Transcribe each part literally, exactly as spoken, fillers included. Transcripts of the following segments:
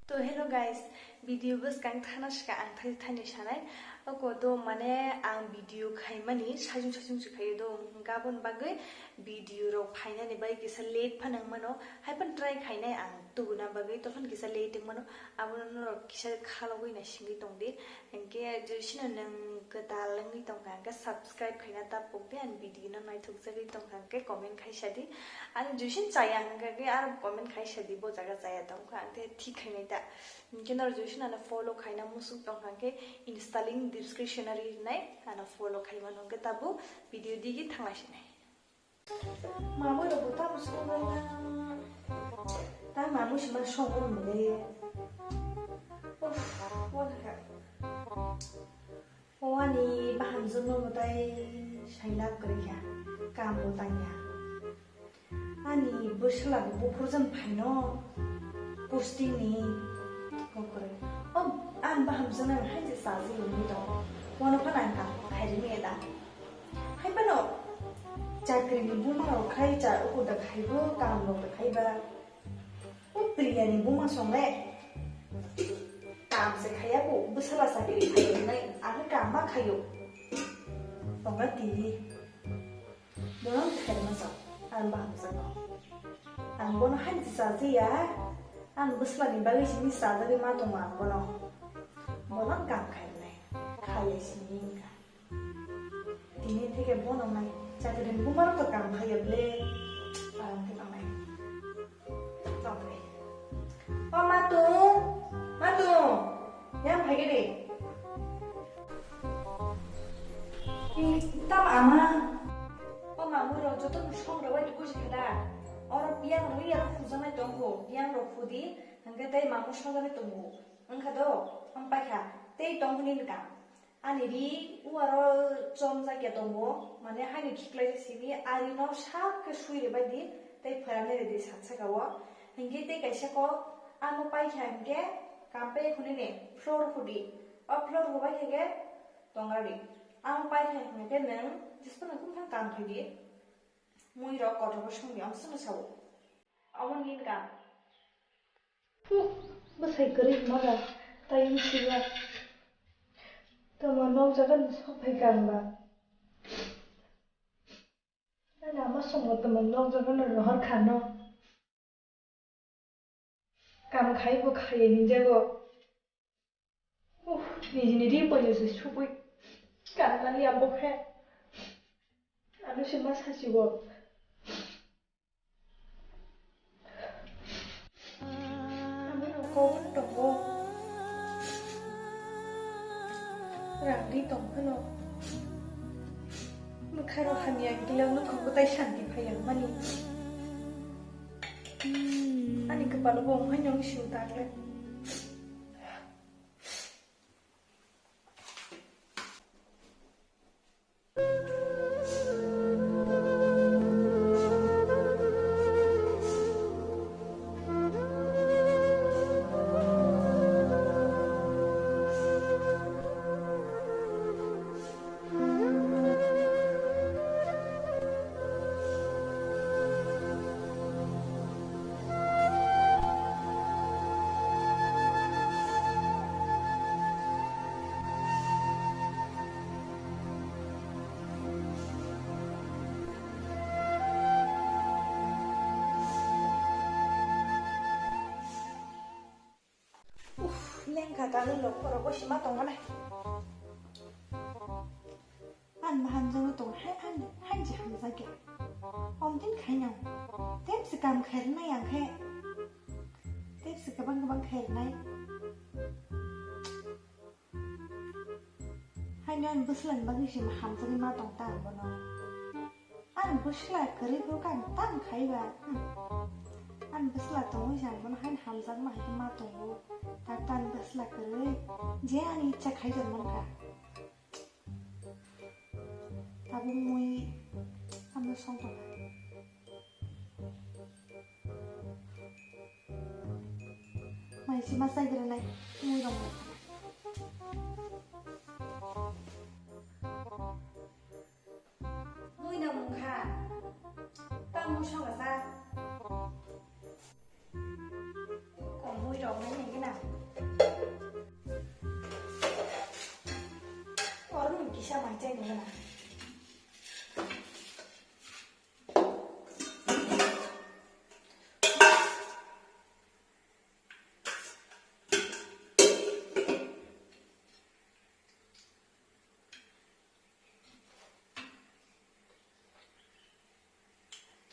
To hello guys, video bwskang thana sika ang thai thani sanai. Oko do mane ang video khaimani sajung sajung se khaio do, gabon bagwi video rok phainani bai kisa late phano wngmano, haiphano try khainai ang tubuna bagwi, tophon kisa late wngmano, abono norok kisa khalogwi na singwi tongdi. Hinkhe jisino nwng kwtal wngwi tongkha hinkhe subscribe khaina ta pokdi, ani video no naithokjagwi tongkha hinkhe comment khaisa di. Ani juisin chaya hwnkha khe aro comment khaisa di, bo jaga chaya tongkha, ang khe thik khainai ta. Hinkhe noro juisin ano follow khaina musuk tongkha khe Insta link description o rinai, ano follow khaimano hwnkhe tabuk video digi thanglasinai. Mamui rok bo tamo songwi na. Ta mamui sima songwi mole. Uff, wana kha. O ani bahamjwk no mwtai sailab kwrwi kha, kam bo tangya. Ani bwsla bo buphurjwk phaino posting ni kok kwrwi. O ani bahamjwk no hai je chaji wngwi tongo. Bono phano ang kam khairwi manya da. Hai phano chakri ni buma rok khai cha ukur da khai bo kam rok da khai ba. O Priya ni buma song le. Kam se khaya bo, bwsala chakri khayo hinwi, ang khe kam ma khayo. Tonga tini. Bono therma sa, ang baham sa no. Ang bono hai chajiya, ang bwsla ni bagwi sini chajagwi ma tongma ang bono. Bono kam khainai, khaya sini wngkha. Tini theke bono nai chakri ni buma rok to kam khaiya ble. Parang thek nai. Tong nai. O Matung, Matung, yang phai gini. Tam ama. O mamui rok joto no song rok bai buji khala. Oro yang rok ya khujana tongkho, yang rok khudi, hingke tai mamui song jani tongo. Wngkha do, wng paikha, tei tongkho nini kam. Ani ri uaro chomjak ya tongo, mane haino khiklai simi, ari no sak khe sui ribai di, tei pharanai ridi sak saka o. Hinkhe tei kaisa kok, ano paikha hinkhe, kam pai khunini floor hudi, o floor hubai khe khe tongra di. Ano paikha hinkhe nwng, jisphano khe kam khaidi, mui rok kotor khe songdi, amsano sao. Omo nini kam. Huh, bwsai kwrwi hwnba, tei wng siya. Tamo nokjago no sok phai kha hwnba. Ani ama songbo tamo nokjago no rohor kha no. Kam khai bo khaiya hinjago. Uff, nijini ri poito se subui kanmani abo khe. Ano se ma sasigo. Amo no kok tongo. Rang ri tong phano. Mwkharo hamya gila nukhungo tai santi phaiya mani. Ani kwpalo bo wngmani wng sio takle. Uff, lengkha ta nini rok borok bo sima tongma nai. Ang ma hamjagwi tongo, hai ang, hai je hamjakya. Om din khainang. Tep se kam khairnai ang khe. Tep se kwbang kwbang khairnai. Haino ani bwsla ni bagwi se hamjagwi ma tong ta ang bono. Ani bwsla kwrwi phuru khe ang tamo khai ba. Hmm. Ani bwsla tongwi se ang bono haino hamjakma hai khe ma tongo. Tak ta ani bwsla kwrwi je ani icha khai jan man kha. Tabuk mui hamno song tong kha. Mai si ma sai gra nai, mui rong. Mui na mung kha. Ta mui song sa. Ko mui rong nai nai na.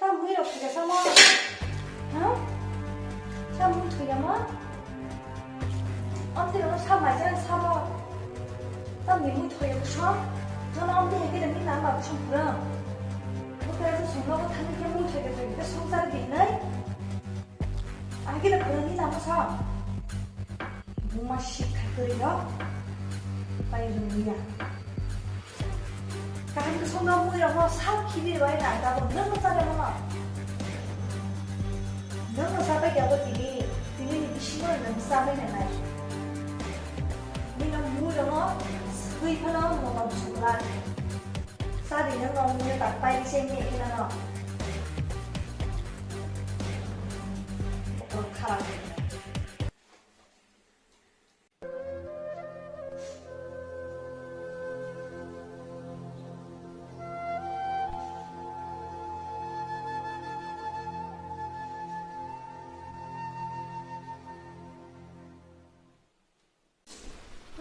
Tam mui rok thwi samo? Ha? Tam mui thwi samo? Amtwi rok sa mai jang samo? Tam ni mui thwi ko so? Jono amtwi hege de ni nam ba sung pura. Ko kara so sung no ko thani ke mui thwi ke thwi ke sung sar di nai. Agi da pura ni nam sa. Buma sikha kuri no. Pai ruya. Kaham ke song no mui rok no sa khibi roi na da bo nang sa de mo. Nang sa pai ya bo tini. Tini ni bisi mo nang sa pai na nai. Ni no mui rok no sui phano mo no sukla. Sa di nang no mui tak pai se ni khina no. Kharap.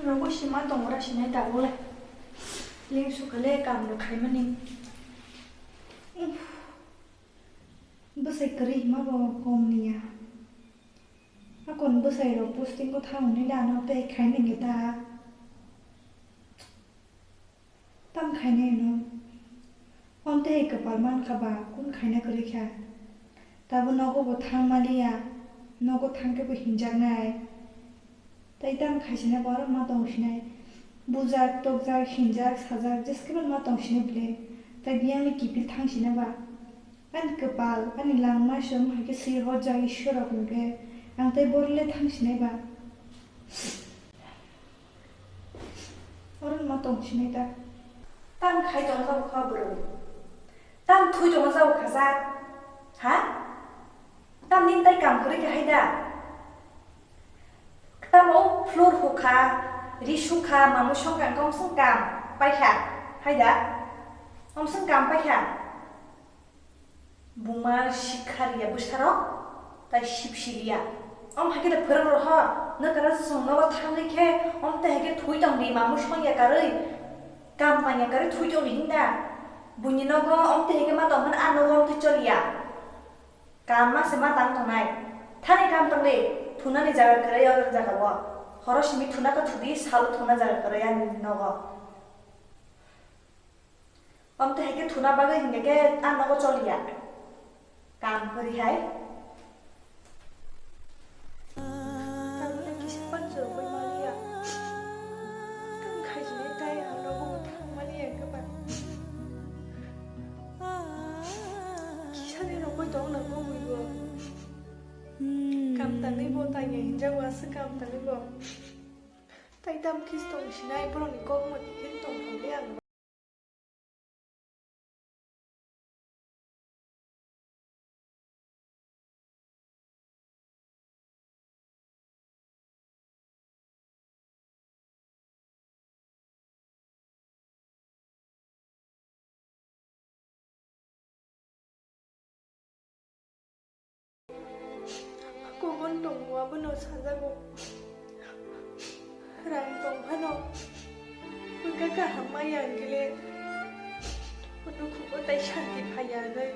Rogo sima tongra sinai tabule. Ling sukale kam rok khaimani. Uff. Bwsai kwrwi hima bo kom niya. Akon bwsai rok posting ko thang ni da no tei khaini nge ta. Tam khainai no. Onte hai kwpal mankha ba, kun khaina kwrwi kha. Tabuk nogo bo thang maliya, nogo thang khe bo hinjaknai. Tai tam khaisina bo aro ma tong sinai. Bujak, tokjak, hinjak, sajak, jeskhe ma tong sinai bwle. Tai biyang ni kiphil thang sina ba. Ani kwpal, ani langma se wng hai khe swi horjak Ishwar rok hwnkhe, ang tei borok le thang sinai ba. Oro ma tong sinai ta. Tam khai tong jabo kha bwrwi. Tam thui tong jabo kha sa. Ha? Tam ning tai kam kwrwi khe hai da. Tamo floor hukha, ri sukha, mamui songkha, kom sung kam paikha. Hai da? Kom sung kam paikha. Buma sikha riya bwsarok, tai sip siliya. Om hai khe da phwrwng rw ho, nokara chwng nogo thangwi khe, om te hai khe thui tong di, mamui song ya karwi, kam pang ya karwi thui tong di hinda. Buini nogo om te hai khe ma tong hwn, a nogo om twi choliya. Kam ma se ma tang tongnai. Thani kam tang di, thunani jaga kwrwi o jaga o. Horo simi thuna khe thudi, salo thuna jaga kwrwi ani nogo. Om te hai khe thuna bagwi hinkhe khe a nogo choliya. Kam kwrwi hai. Tamni kisa panch rogwi maliya. Kam khaijini tai ang nogo thang maliya khe ba. Kisani rogwi tong nango mui bo. Kam tangwi bo tanya hinjago aswk kam tangwi bo. Tai tam kis tong sinai borokni kok mani khe tong thangwi ang. Kokon tongo abono sajago. Rang tong phano bwkha kaham maya hwnkhe le nukhugo tai santi phaiya hwnwi